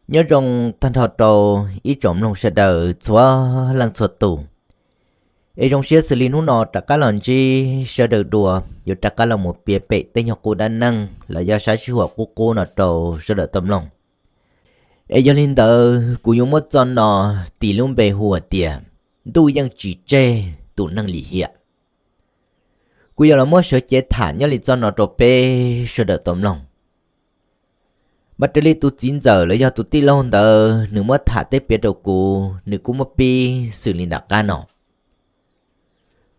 Nyob zoo tag nrho rau ib tsoom mloog sawv daws txhua leej txhua tus. Es zoo siab xws li hnub no rov qab los ntsib sawv daws dua, yuav rov qab los mus piav pem tej nyuag qub dab neeg los yog sab sij huam qub qub no rau sawv daws tau mloog. Es yog li ntawd kuv yuav muab txoj no tis lub npe hu hais tias ntuj yeej tsis tseg tus neeg lim hiam. Kuv yuav los muab sawv cev tham nyob li txoj no rau peb sawv daws tau mloog. Mas raws li tus txiv ntxawm los yog tus tij laug ntawd nws muab tham teb piav rau kuv, nws kuj muab pib xws li nram qab no.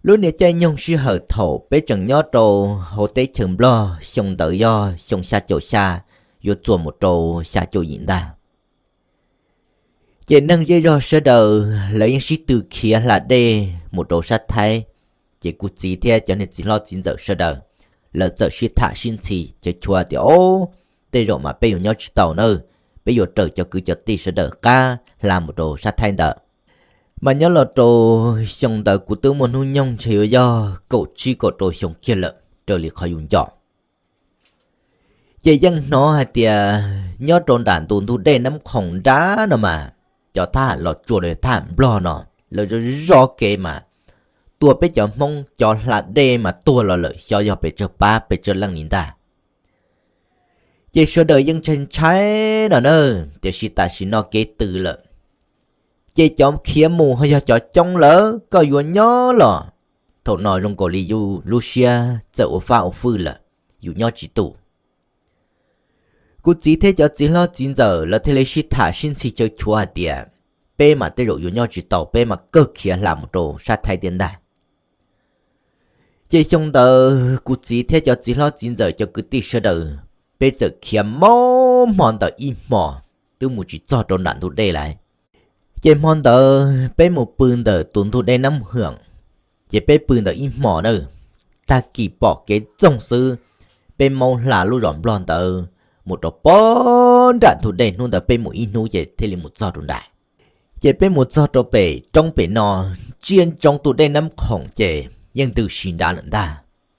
Lub niag caij nyoog sij hawm thaum peb tseem nyob rau hauv teb chaws Nplog, xyoo ntawd yog xyoo xya caum xya yuav txuas mus rau xya caum yim ntag. Ces neeg zej zog sawv daws lawv yeej sib tw khiav hla dej mus rau sab Thaib. Ces kuv txiv thiab cov niag txiv hlob txiv ntxawm sawv daws, lawv txawm sib tham sib ntxhi chaw chua tias, Ob, tej zaum mas peb yuav nyob tsis tau na, peb yuav raws cov kwv cov tij sawv daws qab hla mus rau sab Thaib ntawd. Mas nyob los rau xyoo ntawd kuv twb muaj hnub nyoog ntshe yuav yog kaum tsib kaum rau xyoo kiag lawm raws li qhov yus nco. Ces yeej hnov hais tias nyob rau nram ntu ntug dej Nab Khoom nrab no mas, cov thab ham Los Tsuas los yog thab ham Nplog no, lawv zov zov kev mas tua peb cov Hmoob cov hla dej mas tuag los lawm xyov yog pes tsawg pab pes tsawg leej li ntag. Ces sawv daws yeej ntshai ntshai no na, tiam sis tam sim no kev tws lawm. Ces cov khiav mus ho yog cov coob lawm, koj yuav nyob los thaum no zoo nkaus li yus lub siab txawm ua fab ua fwj lawm, yus nyob tsis tus. Kuv txiv thiab cov txiv hlob txiv ntxawm lawv thiaj li sib tham sib ntxhi chaw chua hais tias, Peb mas tej zaum yuav nyob tsis tau, peb mas kawg khiav hla mus rau sab Thaib tiag ntag. Ces xyoo ntawd kuv txiv thiab cov txiv hlob txiv ntxawm cov kwv tij sawv daws, peb txawm khiav mus hmo ntawd ib hmos, twb mus tsis txog rau nram ntug dej lawm. Ces hmo ntawd peb mus pw ntawm tus ntug dej Nab Khoom, ces peb pw ntawd ib hmos na, tag kis pom kev txoog xwb, peb maub hla lub zos Nplog ntawd mus rau pem nram ntug dej. Hnub ntawd peb mus ib hnub ces thiaj li mus txog rau nram. Ces peb mus txog rau pem roob pem no, ntsia ntsoov tus dej Nab Khoom ces yeej ntws si nrad lawm ntag.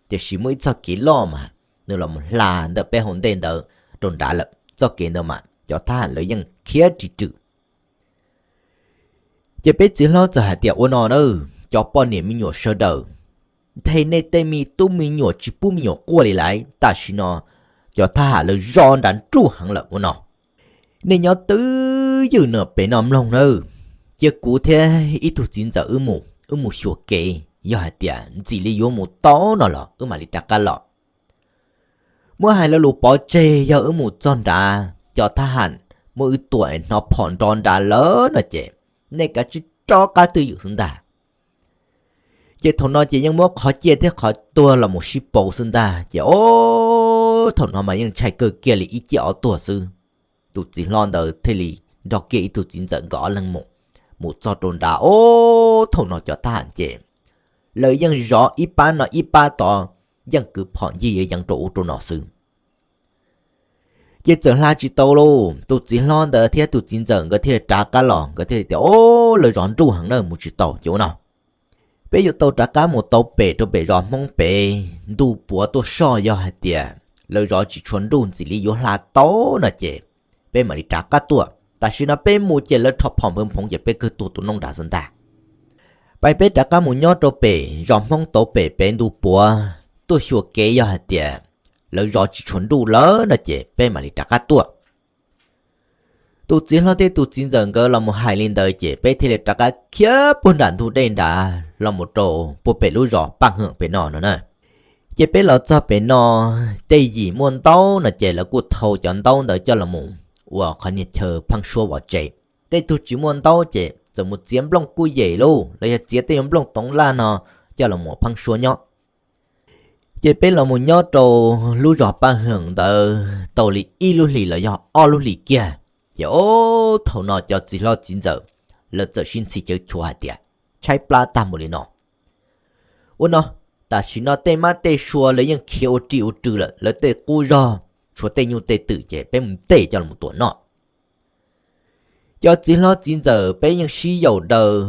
Tiam sis muaj ib txoj kev loj mas nws los mus hla ntawm peb hauv ntej ntawd rau nrad lawm. Txoj kev ntawd mas cov thab ham lawv yeej khiav ris rwm. Ces peb txiv hlob txawm hais tias, Ua no na, cov poj niam me nyuam sawv daws, nthe nej tej me tub me nyuam tsis pub me nyuam quaj li lawm. Tam sim no cov thab ham lawv zov nrad nruj heev lawm ua no. Nej nyob twj ywm no pem no mloog nawb. Cia kuv thiab ib tug txiv ntxawm wb mus, wb mus xyuas kev, yog hais tias ntxim li yuav mus tau no los wb mam li rov qab los. Muab hais lo lus pov tseg, yog wb mus txog nrad cov thab ham muab wb tua es hnov phom nrov nrad lawm no ces nej kav tsij rov qab twj ywm xwb ntag. Ces thaum no ces yeej muab qhov ciaj thiab qhov tuag los mus sib pauv xwb ntag. Ces ob, thaum no mas yeej ntshai kawg kiag li ib ciaj ob tuag xwb. Tus txiv hlob ntawd thiaj li nrog kiag ib tug txiv ntxawm nkawd ob leeg mus. Mus txog rau nrad, ob, thaum no cov thab ham ces lawv yeej zov ib pab no ib pab tod, yeej kwv phom ncig yeev rau ub rau no xwb. Ces txawm hla tsis tau lauj, tus txiv hlob ntawd thiab tus txiv ntxawm nkawd thiaj li rov qab los, nkawd thiaj li tias, Ob, lawv zov nruj heev na, mus tsis tau ces ua no, peb yuav tau rov qab mus tau pem rau pem zos Hmoob pem, ntu puav tuaj soj, yog hais tias lawv zov tsis tshua nruj ntxim li yuav hla tau no ces peb mam li rov qab tuaj. Tam sim no peb mus ces lawv rho phom nphoov phoov ces peb kawg tuag tu noob nrad xwb ntag. Pais peb rov qab mus nyob rau pem zos Hmoob tau pem pem ntu puav tuaj xyuas kev, yog hais tias lawv zov tsis tshua nruj lawm no ces peb mam li rov qab tuaj. Tus txiv hlob thiab tus txiv ntxawm nkawd los mus hais li ntawd ces peb thiaj li rov qab khiav puag nram ntug dej nrad los mus rau puag pem lub zos Paj Hwm pem no no na. Ces peb los txog pem no, tej yim muaj ntaub no ces lawv kuj thau cov ntaub ntawd coj los mus ua qhov niag chaw pheeb suab vov tsev. Tej tug tsis muaj ntaub ces txawm mus txiav nplooj kuj yem lauj, los yog txiav tej nyuag nplooj toov laj no coj los mus pheeb suab nyob. Ces peb los mus nyob rau lub zos Paj Hwm ntawd tau li ib lub hlis los yog ob lub hlis kiag, ces ob, thaum no cov txiv hlob txiv ntxawm lawv txawm sib ntxhi chaw chua hais tias, Tshaib plab tag mus li no, ua no, tam sim no tej mab tej sua lawv yeej khiav ua ri ua rw lawm, lawv tej qub zog tshuav tej nyuj tej twm ces peb mus ntes coj los tuam noj. Cov txiv hlob txiv ntxawm peb yeej sib yaum daws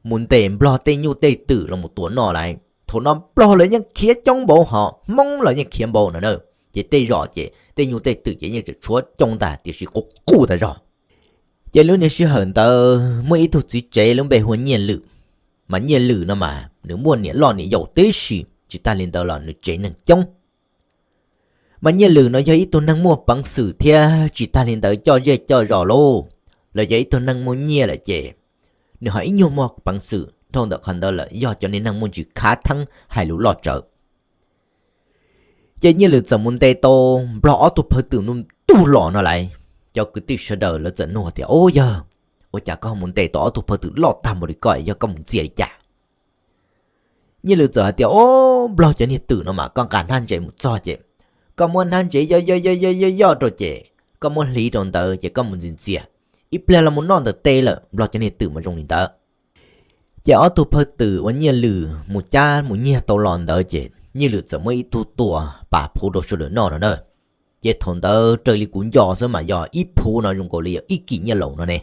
mus ntes Nplog tej nyuj tej twm los mus tuam noj lawm. Thaum no Nplog lawv yeej khiav coob npaum hos Hmoob los yeej khiav npaum no na, ces tej zos ces tej nyuj tej twm ces yeej tseem tshuav coob ntag tiam sis qub qub tas zog. Ces lub niag sij hawm ntawd muaj ib tug txiv tsev lub npe hu ua Nyiaj Lwm. Mas Nyiaj Lwm no mas nws muaj niam loj niam yau tib si, tsis tag li ntawd los nws tsev neeg coob. Mas Nyiaj Lwm no yog ib tug neeg muaj peev xwm thiab tsis tag li ntawd coj zej coj zos lauj, los yog ib tug neeg muaj nyiaj lawm ces nws ho ib nyuag muaj peev xwm dhau ntawm qhov ntawd lawm yog cov niag neeg muaj ntsis khav theeb hais lus loj tsawv. Ces Nyiaj Lwm txawm mus ntes tau Nplog ob tug phawj twm ntu ntuj los no lawm, cov kwv tij sawv daws lawv txawm nug tias, Ub yawg, ua cas koj mus ntes tau ob tug phawj twm loj tag npaum li koj, yog koj mus ntxias li cas? Nyiaj Lwm txawm hais tias, Ob, Nplog cov niag twm no mas koj nqa hnab ntsev mus txog ces koj muab hnab ntsev yoj yoj yoj yoj yoj rau ces koj muab hliv rau ntawd ces koj mus ntxias ntxias, ib pliag los mus noj ntawm tes lawm, Nplog cov niag twm mas zoo li ntawd. Ces ob tug phawj twm uas Nyiaj Lwm mus cab mus nyiag tau los ntawd ces Nyiaj Lwm txawm muab ib tug tua pas phuv rau sawv daws noj no na. Ces thaum ntawd raws li kuv nco xwb mas yog ib phuv no zoo nkaus li yog ib kis nyiaj laus no ne.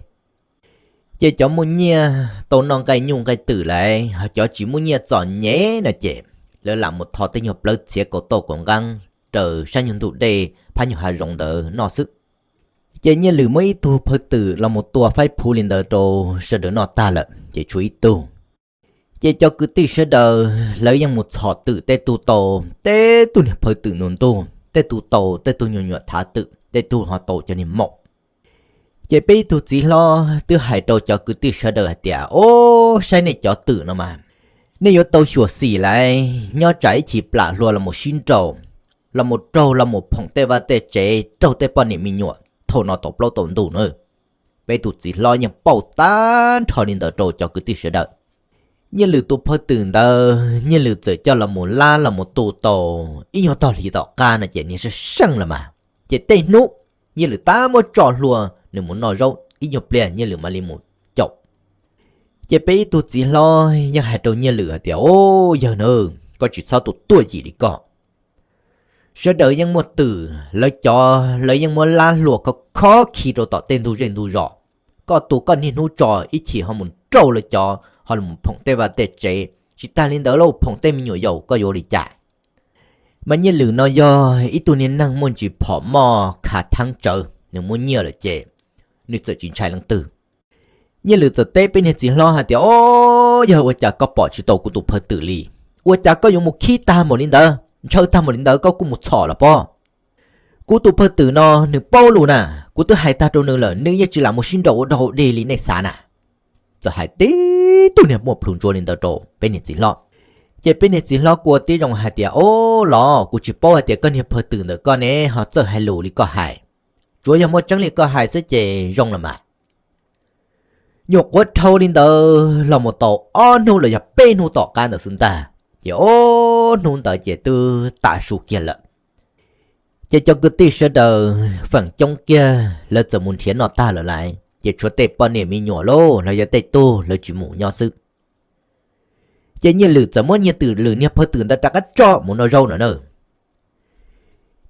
Ces cov muaj nyiaj tau noj nqaij nyuj nqaij twm lawm, ho cov tsis muaj nyiaj txom nyem no ces lawv lam mus tho tej nyuag plawv txhiav kaus tauj kaus nqeeb raws sab nyuag ntug dej phab nyuag hav zoov ntawd noj xwb. Ces Nyiaj Lwm muab ib tug phawj twm los mus tua faib phuv li ntawd rau sawv daws noj tag lawm ces tshuav ib tug. Ces cov kwv tij sawv daws lawv yeej mus txhom twm, tej tug tau tej tug niag phawj twm ntu ntuj, tej tug tau tej tug nyuam nyuam thav twm, tej tug ho tau cov niag maum. Ces peb ib tug txiv hlob twb hais rau cov kwv tij sawv daws hais tias, Ob, saib nej cov twm no mas nej yuav tau xyuam xim lawm, nyob tsam ib chim plam hlua los mus sib nraus, los mus raug los mus phoom tej vaj tej tsev, raug tej poj niam me nyuam thaum no tau plaub tau ntug na. Peb tus txiv hlob yeej pauj tag nrho li ntawd rau cov kwv tij sawv daws. Nyiaj Lwm tus phawj twm ntawd Nyiaj Lwm txawm coj los mus lab los mus tu tau ib nyuag tog hlis tom qab no ces niag seej seej los mas, ces tej hnub Nyiaj Lwm tab muab tso hlua nws mus noj zaub, ib nyuag pliag Nyiaj Lwm mam li mus caum. Ces peb ib tug txiv hlob yeej hais rau Nyiaj Lwm hais tias, Ob, yawg na, koj tsis txhob tus tuaj yim li koj. Sawv daws yeej muaj twm, lawv cov lawv yeej muab lab hlua khov kho khi rau tom tej ntug zej ntug zos. Koj tus koj niaj hnub tso, ib chim ho mus raug lawv cov ho los phoom tej vaj tej tsev, tsis tag li ntawd los phoom tej me nyuam yaus koj yuav ua li cas? Mas Nyiaj Lwm no yog ib tug niag neeg muaj ntsis phom moj khav theeb tsawv, nws muaj nyiaj lawm ces nws txawm tsis ntshai leej twg. Nyiaj Lwm txawm teb peb niag txiv hlob hais tias, Ob, yawg, ua cas koj pom tsis tau kuv tus phawj twm li? Ua cas koj yuav mus khib tag npaum li ntawd, ntshaw tag npaum li ntawd, koj kuj mus txhom los pob? Kuv tus phawj twm no nws paub lus na, kuv twb hais tag rau nws lawm, nws yeej tsis lam mus sib nraus ua dog ua dig li nej xav na. Txawm hais tib tug niag muaj plhus ntsuav li ntawd rau peb niag txiv hlob. Ces peb niag txiv hlob kuj ua tib zoo hais tias, Ob, los kuv tsis paub hais tias koj niag phawj twm ntawm koj ne ho txawj hais lus li koj hais. Tsuav yog muaj tseeb li koj hais xwb ces zoo los mas. Nyuam qhuav dhau li ntawd los mus tau ob hnub los yog peb hnub tom qab ntawd xwb ntag, ces ob hnub ntawd ces twb tav su kiag lawm. Ces cov kwv tij sawv daws feem coob kiag lawv txawm mus nrhiav noj tag lawm lawm, ces tshuav tej poj niam me nyuam lauj los yog tej tug lawv tsis mus nyob xwb. Ces Nyiaj Lwm txawm muab Nyiaj Lwm niag phawj twm ntawd rov qab tso mus noj zaub no na.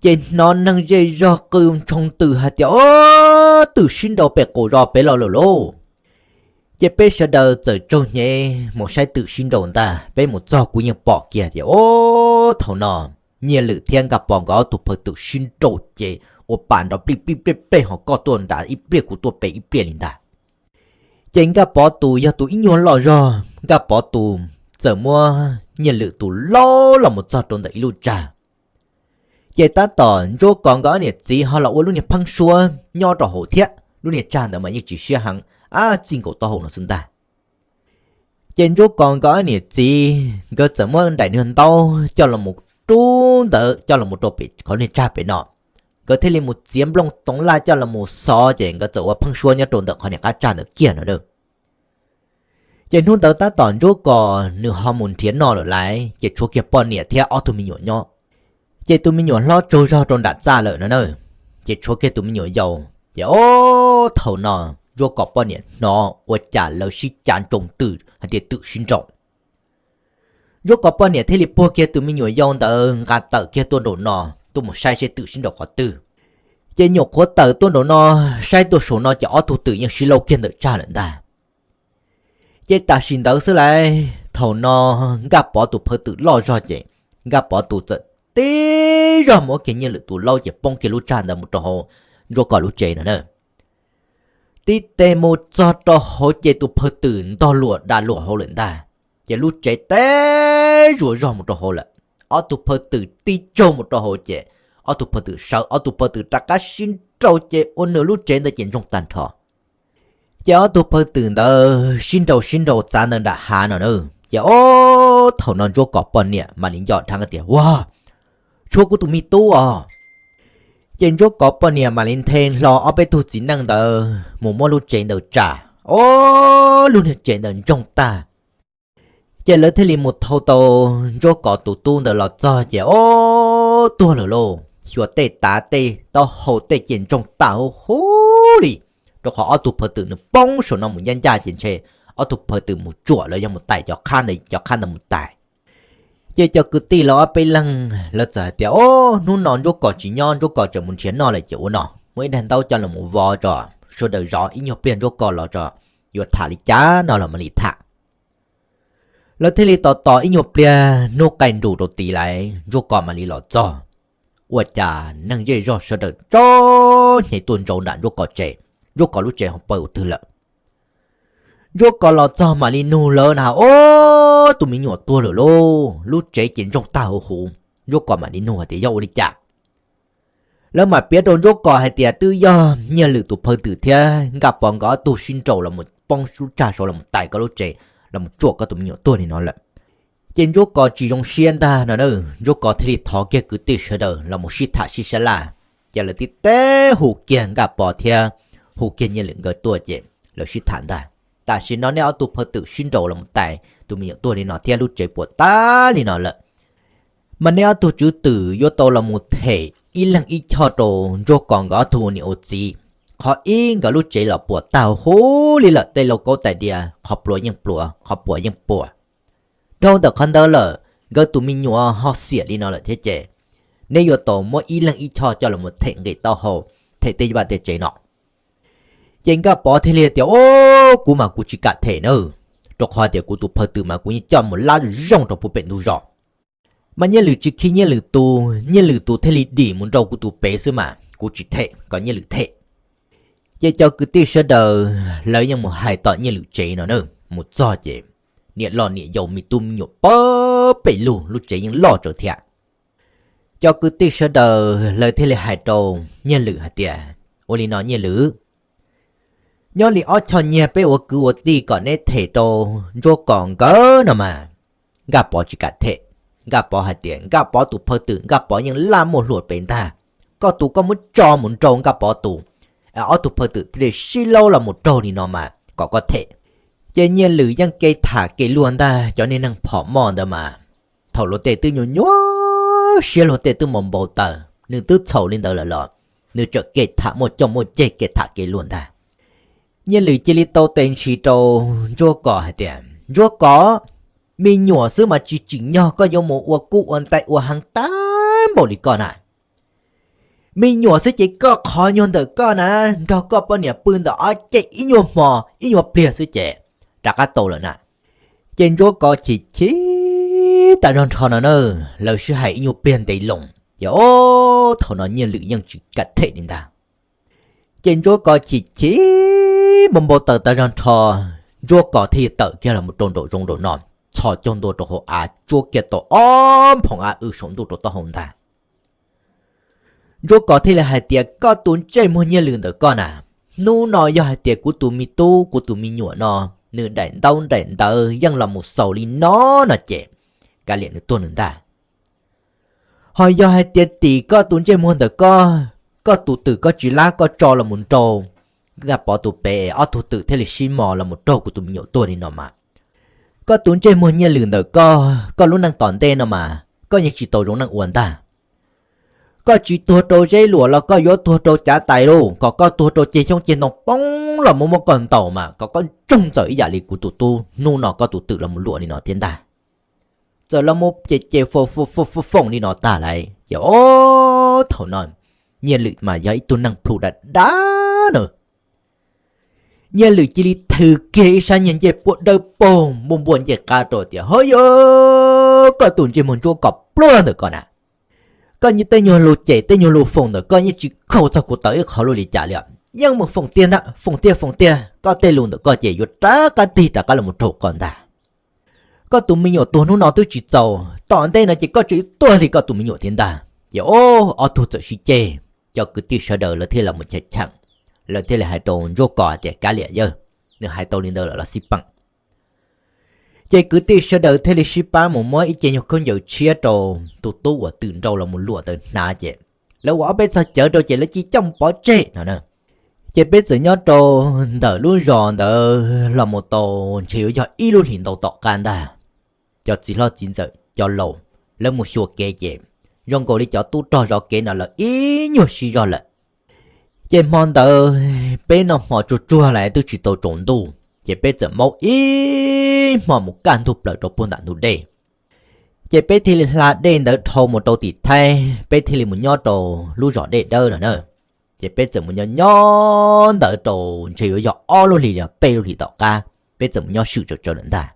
Ces hnov neeg zej zog qw ntshoo twm hais tias, Ob, twm sib nraus pem qaum zos pem los lawm lauj. Ces peb sawv daws txawm tsaug hnyev mus saib twm sib nraus ntag, peb mus txog kuv yeej pom kiag tias, ob, thaum no Nyiaj Lwm thiab Nkaj Pov nkawd ob tug phawj twm sib nraus ces ua pa nrov plij plij plej plej ho koj tuaj nram ib pliag kuv tuaj pem ib pliag li ntag. Ces Nkaj Pov tus yog tus ib nyuag loj zog, Nkaj Pov tus txawm muab Nyiaj Lwm tus laub los mus txog rau ntawm ib lub tsag. Ces tab tom Ntsuab Kos nkawd ob niam txiv ho los ua lub niag pheeb suab nyob rau hauv thiab, lub niag tsag ntawd mas yeej tsis siab heev, ab txij nkaus taub hau no xwb ntag. Ces Ntsuab Kos nkawd ob niam txiv nkawd txawm muab daim niag ntaub coj los rub ntawd coj los rau pem qhov niag tsag pem no, nkawd thiaj li mus txiav nplooj toov laj coj los xov ces nkawd txawm ua pheeb suab nyob rau ntawm qhov niag qab tsag ntawd kiag no a. Ces hnub ntawd tab tom Ntsuab Kos nws ho mus nrhiav noj lawm lawm ces tshuav kiag poj niam thiab ob tug me nyuam nyob. Ces tus me nyuam hlob tsaug zog rau nram txaj lawm no na, ces tshuav kiag tus me nyuam yaus. Ces ob thaum no Ntsuab Kos poj niam hnov ua cas lawv sib cav ntsoov twm hais tias twm sib nraus. Ntsuab Kos poj niam thiaj li puag kiag tus me nyuam yaus ntawd nqa tawm kiag tuaj nraum no, tuaj mus saib seb twm sib nraus qhov twg. Ces nyuam qhuav tawm tuaj nraum no, saib tuaj saum no ces ob tug twm yeej sib laub kiag ntawm tsag lawm ntag. Ces tam sim ntawd xwb lawm, thaum no Nkaj Pov tus phawj twm loj zog ces Nkaj Pov tus txawm tib zog muab kiag Nyiaj Lwm tus laub ces poob kiag lub tsag ntawd mus rau hauv Ntsuab Kos lub tsev no na. tib teg mus txog rau hauv ces tus phawj twm ntog luam da luam hauv lawm ntag. Ces lub tsev teb zuav zog mus rau hauv lawm. Ob tug phawj twm tib tsaug mus rau hauv ces ob tug phawj twm sawv, ob tug phawj twm rov qab sib nraus ces ua nws lub tsev ntawd ces ntsoog tag nrho. Ces ob tug phawj twm ntawd sib nraus sib nraus txav ntawm nram hav no na, ces ob thaum no Ntsuab Kos poj niam mam li nco dheev tias, Ua, tshuav kuv tus me tub os. Ces Ntsuab Kos poj niam mam li nthe hlo ob peb tug txiv neej ntawd mus muab lub tsev ntawd tsa, ob lub niag tsev ntawd ntsoog tag. Ces lawv thiaj li mus thau tau Ntsuab Kos tus tub ntawd los txog ces ob tuag lawm lauj, xyuas tej tav tej taub hau tej ces ntsoog tag huv huv li, rau qhov ob tug phawj twm nws poob saum no mus ncaj ncaj ces ntshe ob tug phawj twm mus tsuam los yog mus tais cov qhab ntawd, cov qhab ntawd mus tais. Ces cov kwv tij los ob peb leeg lawv txawm hais tias, Ob, hnub no Ntsuab Kos tsis nyob, Ntsuab Kos tseem mus nrhiav noj lawm ces ua no, muab ib daig ntaub coj los mus vov tso, sawv daws zov ib nyuag pliag Ntsuab Kos los tso, yuav tham li cas no los mam li tham. Lawv thiaj li tos tos ib nyuag pliag hnub qaij nrus rau tid lawm Ntsuab Kos mam li los txog. Ua cas neeg zej zog sawv daws tsob hnyev tuaj ntsaws nram Ntsuab Kos tsev, Ntsuab Kos lub tsev ho pw ua twg lawm. Ntsuab Kos los txog mam li nug lawv na, Ob, tus me nyuam tuag lawm lauj, lub tsev ces ntsoog tag huv huv. Ntsuab Kos mam li nug hais tias, Yog ua li cas? Lawv mam piav rau Ntsuab Kos hais tias twb yog Nyiaj Lwm tus phawj twm thiab Nkaj Pov nkawd ob tug sib nraus los poob sub tsag saud los tais koj lub tsev, los tsuam koj tus me nyuam tuag li no lawm. Ces Ntsuab Kos tsis zoo siab ntag no na, Ntsuab Kos thiaj li thov kiag kwv tij sawv daws los sib tham sib sab laj. Ces lawv tib teb hu kiag Nkaj Pov thiab hu kiag Nyiaj Lwm nkawd tuaj ces lawv sib tham ntag, Tam sim no nej ob tug phawj twm sib nraus los tais tus me nyuam tuag li no thiab lub tsev puas tag li no lawm, mas nej ob tug tswv twm yuav tau los them ib leeg ib choj rau Ntsuab Kos nkawd ob tug ua niam ua txiv. Qhov ib, nkawd lub tsev los puas tag huv li lawm, tej lauj kaub tais diav qhov pluav yeej pluav, qhov puas yeej puas. Dhau ntawm qhov ntawd lawm, nkawd tus me nyuam ho xiam li no lawm thiab ces neb yuav tau muab ib leeg ib choj coj los them nqi taub hau, them tej vaj tej tsev no. Ces Nkaj Pov thiaj li tias, Ob, kuv mas kuv tsis kam them na, rau qhov tias kuv tus phawj twm mas kuv yeej coj mus lab zoo rau puag pem ntug zos. Mas Nyiaj Lwm tsis khi Nyiaj Lwm tus, Nyiaj Lwm tus thiaj li dim mus nrau kuv tus pem xwb mas kuv tsis them, kom Nyiaj Lwm them. Ces cov kwv tij sawv daws lawv yeej mus hais tom Nyiaj Lwm tsev no na, mus txog ces niam loj niam yau me tub me nyuam puag pem lug, lub tsev yeej loj tsawv thiab. Cov kwv tij sawv daws lawv thiaj li hais rau Nyiaj Lwm hais tias, Ua li no Nyiaj Lwm, nyob li ob choj nyiag peb ua kwv ua tij kom neb them rau Ntsuab Kos nkawd no mas. Nkaj Pov tsis kam them. Nkaj Pov hais tias Nkaj Pov tus phawj twm Nkaj Pov yeej laj muaj hluas pem ntag. Koj tus koj muab tso mus nrau Nkaj Pov tus, ob tug phawj twm thiaj li sib laub los mus raug li no mas kom koj them. Ces Nyiaj Lwm yeej kev tham kev luag ntag, cov niag neeg phom moj ntawd mas thaum luag tej twb nyuaj nyuaj siab, luag tej twb npau npau taws, nws twb txhaum li ntawd lawm los nws tseem kev tham muaj coj muaj ceg, kev tham kev luag ntag. Nyiaj Lwm cia li tau tes ntshis rau Ntsuab Kos hais tias, Ntsuab Kos, me nyuam xwb mas tsis tsim nyog koj yuav mus ua kub ua ntais ua heev tag npaum li koj na. Me nyuam xwb ces koj qhov nyuag ntawm koj na, nrog koj poj niam pw ntawm ob ceg ib nyuag hmo ib nyuag pliag xwb ces rov qab tau lawm na. Ces Ntsuab Kos chim chim tas zog nrho no na, lawv sib hais ib nyuag pliag ntev loo ces ob thaum no Nyiaj Lwm yeej tsis kam them li ntag. Ces Ntsuab Kos chim chim npau npau taws tas zog nrho, Ntsuab Kos thiaj li tawm kiag los mus rau nraum zoov nraum no, txhos caug ntua rau hauv av, tsuab kiag tau ob nphoov av w saum ntuj rau taub hau ntag. Ntsuab Kos thiaj li hais tias, Koj tus ntsej muag Nyiaj Lwm ntawm koj na, hnub no yog hais tias kuv tus me tub kuv tus me nyuam no nws daim ntaub daim ntawv yeej los mus xaus li no no ces kav liam nws tuag nws ntag. Ho yog hais tias tim koj tus ntsej muag ntawm koj, koj tus twm koj tsis lab koj tso los mus nrau Nkaj Pov tus pem, ob tug twm thiaj li sib mos los mus raug kuv tus me nyuam tuag li no mas, koj tus ntsej muag Nyiaj Lwm ntawm koj, koj lub neej tom ntej no mas koj yeej tsis tau zoo neej ua ntag. Koj tsis tuag rau zeb luam los koj yuav tuag rau cav tais lauj, kom koj tuag rau ceg xyoob ceg ntoo poob los muab muab koj ntaus mas kom koj ntsoog ntxawm ib yam li kuv tus tub hnub no koj tus twm los mus luam li no thiab ntag. Txawm los mus ces ces foom foom li no tag lauj ces ob thaum no Nyiaj Lwm mas yog ib tug neeg plhu dav dav na. Nyiaj Lwm cia li thws kiag ib sab nyuag ncej puab dawb paug npuaj npuaj ncej qab rau tias, Ho yog koj tus ntsej muag Ntsuab Kos pluag ntawm koj na, koj tej nyuag lus cem tej nyuag lus foom ntawm koj yeej tsis khaus txog kuv tawv ib qho lub li cas li. yeej mus foom tiag ntag, foom tiag foom tiag, koj tej lus ntawm koj ces yuav rov qab tig rov qab los mus raug koj ntag. Koj tus me nyuam tuag hnub no twb tsis txaus, tom ntej no ces koj tseem yuav tuag li koj tus me nyuam thiab ntag. Ces ob tug txawm sib ceg, cov kwv tij sawv daws lawv thiaj los mus cheem cheem, lawv thiaj li hais rau Ntsuab Kos tias kav liam yawg, nws hais tau li ntawd lawm los xij peem. Ces kwv tij sawv daws thiaj li sib pab mus muab ib ce nyuag khaub ncaws tshiab rau tus tub uas twm nrau los mus luam ntawd hnav ces lawv ua ob peb txog cawv rau ces lawv cia coj mus pov tseg no. Ces peb txawm nyob rau ntawm lub zos ntawd los mus tau ntshe yuav yog ib lub hlis ntau tom qab ntag. Cov txiv hlob txiv ntxawm cov laus lawv mus xyuas kev ces zoo nkaus li cov tub rog zov kev no lawv ib nyuag sib zog lawm. Ces hmo ntawd peb noj hmo tsuag tsuag lawm twb tsis tau tsaus ntuj ces peb txawm maub ib hmo mus kaj ntug plaws rau puag nram ntug dej. Ces peb thiaj li hla dej ntawd dhau mus rau tim Thaib, peb thiaj li mus nyob rau lub zos Dej Dawb no na. Ces peb txawm mus nyob nyob ntawd rau ntshe yuav yog ob lub hlis los peb lub hlis tom qab, peb txawm mus nyob swm tsawv tsawv lawm ntag.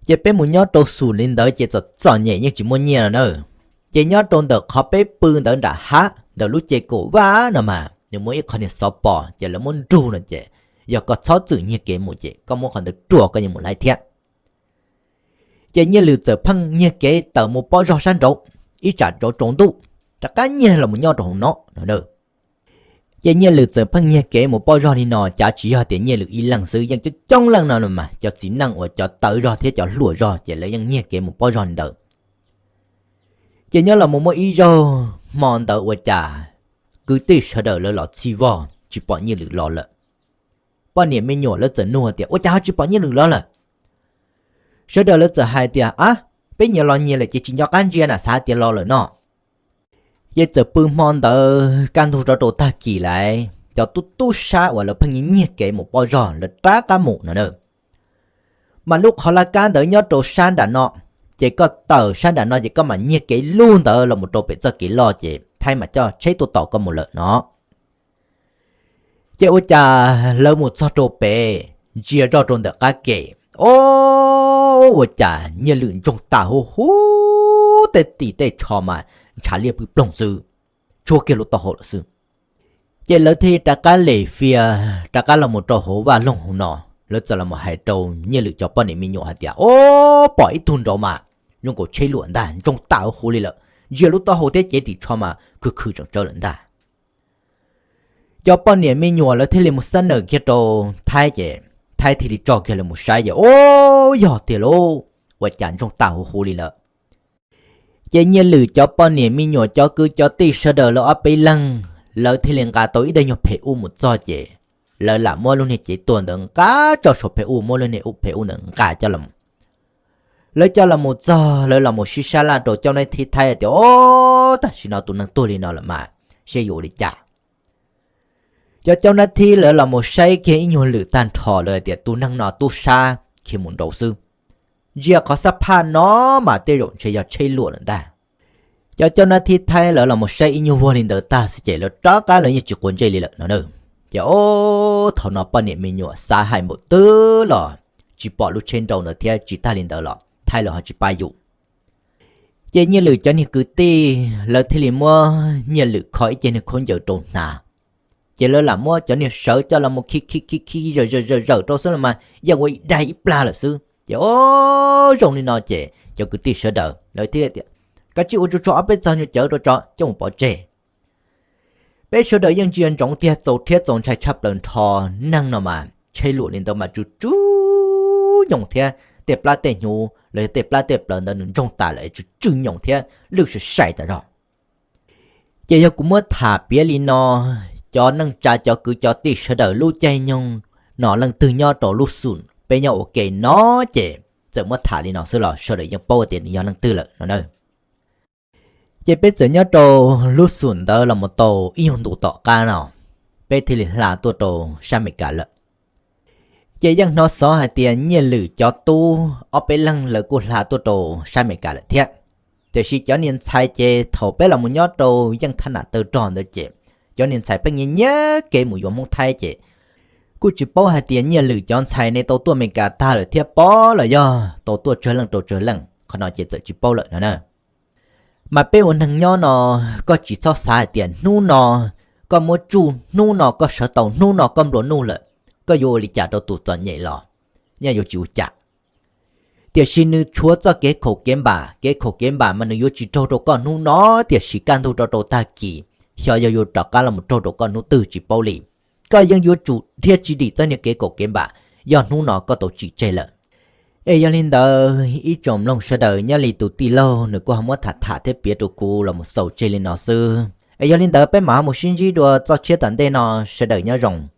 Ces peb mus nyob rau xum li ntawd ces txom txom nyem yeej tsis muaj nyiaj no na. Ces nyob rau ntawm qhov peb pw ntawd nram hav ntawm lub ce kaum vaj no mas nws muaj ib qho niag xov pos ces lawv muab nrug no ces yog koj txhob txwm nyiag kev mus ces koj muab qhov ntawd rua koj yeej mus laib thiab. Ces Nyiaj Lwm txawm pheej nyiag kev tawm mus pob zog sab nraud, ib tsam nraud tsaus ntuj rov qab nyiag los mus nyob rau hauv no no. Ces Nyiaj Lwm txawm pheej nyiag kev mus pob zog li no, cav tsis yog tias Nyiaj Lwm ib leeg xwb, yeej coob coob leej no mas cov txiv neej uas cov tawv zog thiab cov hluas zog ces lawv yeej nyiag kev mus pob zog li ntawd. Ces nyob los mus muaj ib zaug hmo ntawd ua cas kwv tij sawv daws lawv los txhij vog tsis pom Nyiaj Lwm los lawm. Poj niam me nyuam lawv txawm nug tias ua cas ho tsis pom Nyiaj Lwm los lawm? Sawv daws lawv txawm hais tias ab, peb nyias los nyias lawm ces tsis nco qab ntsia na, xav tias los lawm no. Ces txawm pw hmo ntawd kaj ntug rov rau tag kis lawm, cov tub tub sab uas lawv pheej nyiag kev mus pob zog lawv rov qab mus no na. Mas lub qhov laj kab ntawd nyob rau sab nram no, ces koj tawm sab nram no ces koj mam nyiag kev lug ntawd los mus rau pem txoj kev loj ces Thaib mam coj tsheb tuaj tos koj mus lawm no. Ces ua cas lawv mus txog rau pem, ntsia zoj rau ntawm qab ke, o, ua cas Nyiaj Lwm ntsoog tas huv huv, tej tis tej tsho mas ntshav liab pw ploog xwb, tshuav kiag lub taub hau lawm xwb. Ces lawv thiaj rov qab lem fias rov qab los mus rau hauv vaj loog hauv no, lawv txawm los hais rau Nyiaj Lwm cov poj niam me nyuam hais tias o, pom ib tug nraud mas zoo nkaus tsheb luam ntag, ntsoog tas huv huv li lawm, ntsia lub taub hau thiab cev ris tsho mas khwv khwv tseem tsawv lawm ntag. Cov poj niam me nyuam lawv thiaj li mus xab nawm kiag rau Thaib ces Thaib thiaj li tso kiag lawv mus saib ces o, yog tiag lauj, ua cas ntsoog tas huv huv li lawm. Ces Nyiaj Lwm cov poj niam me nyuam cov kwv cov tij sawv daws lawv ob peb leeg, lawv thiaj li nqa tau ib daim nyuag phem ub mus txog ces lawv lam muab lub niag cev tuag ntawd nqa tso saum phem ub, muab lub niag phem ub ntawd nqa coj los. Lawv coj los mus txog lawv los mus sib sab laj rau coj nab thib Thaib tias o, tam sim no tus neeg tuag li no lawm mas seb yuav ua li cas. Cov coj nab thib lawv los mus saib kiag ib nyuag lwm tag nrho lawv tias tus neeg no tub sab khiav mus nraud xwb, ntsia qhov xab phaj no mas tej zaum ntshe yog tsheb luam lawm ntag. Cov coj nab thib Thaib lawv los mus saib ib nyuag vuag li ntawd tag xwb ces lawv rov qab lawv yeej tsis quav ntsej li lawm no na. Ces o, thaum no poj niam me nyuam xav hais npaum twg los tsis pom lub tsheb nrau ntawd thiab tsis tag li ntawd los Thaib lawv ho tsis pab yus. Ces Nyiaj Lwm cov niag kwv tij lawv thiaj li muab Nyiaj Lwm kho ib ce niag khaub ncaws rau hnav. Ces lawv lam muab cov niag sawv coj los mus khi khi khi khi zawm zawm zawm zawm rau xwb los mas yeej ua ib daig ib plag lawm xwb. Ces o, zoo li no ces cov kwv tij sawv daws lawv thiaj tias kav tsij ua tso tso ob peb txog nyuag cawv rau tso coj mus pov tseg. Peb sawv daws yeej ntsia ntsoov tiag, txaus rhiab txaus ntshai tshaj plaws nrho. Neeg no mas tsheb luam li ntawd mas tsw tsw nyoos thiab tej plab tej hnyuv los yog tej plab tej plawv ntawd nws ntsoog tas lawm tsw tsw nyoos thiab lwj sai sai tas zog. Ces yog kuv muab tham piav li no, cov neej tsa cov kwv cov tij sawv daws lub caij nyoog no leej twg nyob rau lub xum peb nyob ua ke no ces txawm muab tham li no xwb los sawv daws yeej paub tias nws yog leej twg lawm no na. Ces peb txawm nyob rau lub xum ntawd los mus tau ib nyuag ntu tom qab no, peb thiaj li hla tuaj rau sab Amelikas lawm. Ces yeej hnov xov hais tias Nyiaj Lwm cov tub ob peb leeg lawv kuj hla tuaj rau sab Amelikas lawm thiab. Tiam sis cov niag ntxhais ces thaum peb los mus nyob rau yeej thab nam tawg rog ntawd ces cov niag ntxhais pheej nyiag nyiag kev mus yuav Hmoob Thaib ces kuj tsis paub hais tias Nyiaj Lwm cov ntxhais ne tau tuaj Amelikas tag lawm thiab pob los yog tau tuaj tsawg leej rau tsawg leej, qhov no ces txawm tsis paub lawm no na. Mas peb ua neeg nyob no, koj tsis txhob xav hais tias hnub no koj muab tsuj hnub no koj sawv tau hnub no koj nplua nuj lawm, koj yuav ua li cas rau tus txom nyem los? Nyaj yuav tsis ua cas. Tiam sis nws tshuav txoj kev khaum kev npam, kev khaum kev npam mas nws yuav tsis raug rau koj hnub no, tiam sis kaj ntug rau rau tag kis, xyov yog yuav rov qab los mus raug rau koj hnub twg tsis paub li. Koj yeej yuav tsum dhia tsis dim txoj niag kev khaum kev npam, yog hnub no koj tau tsim tseg lawm. Es yog li ntawd ib tsoom mloog sawv daws, nyob li tus tij laug nws kuj ho muab tham tham thiab piav rau kuv los mus xaus tseg li no xwb. Es yog li ntawd peb mam ho mus sib ntsib dua txoj tshiab tom ntej no, sawv daws nyob zoo.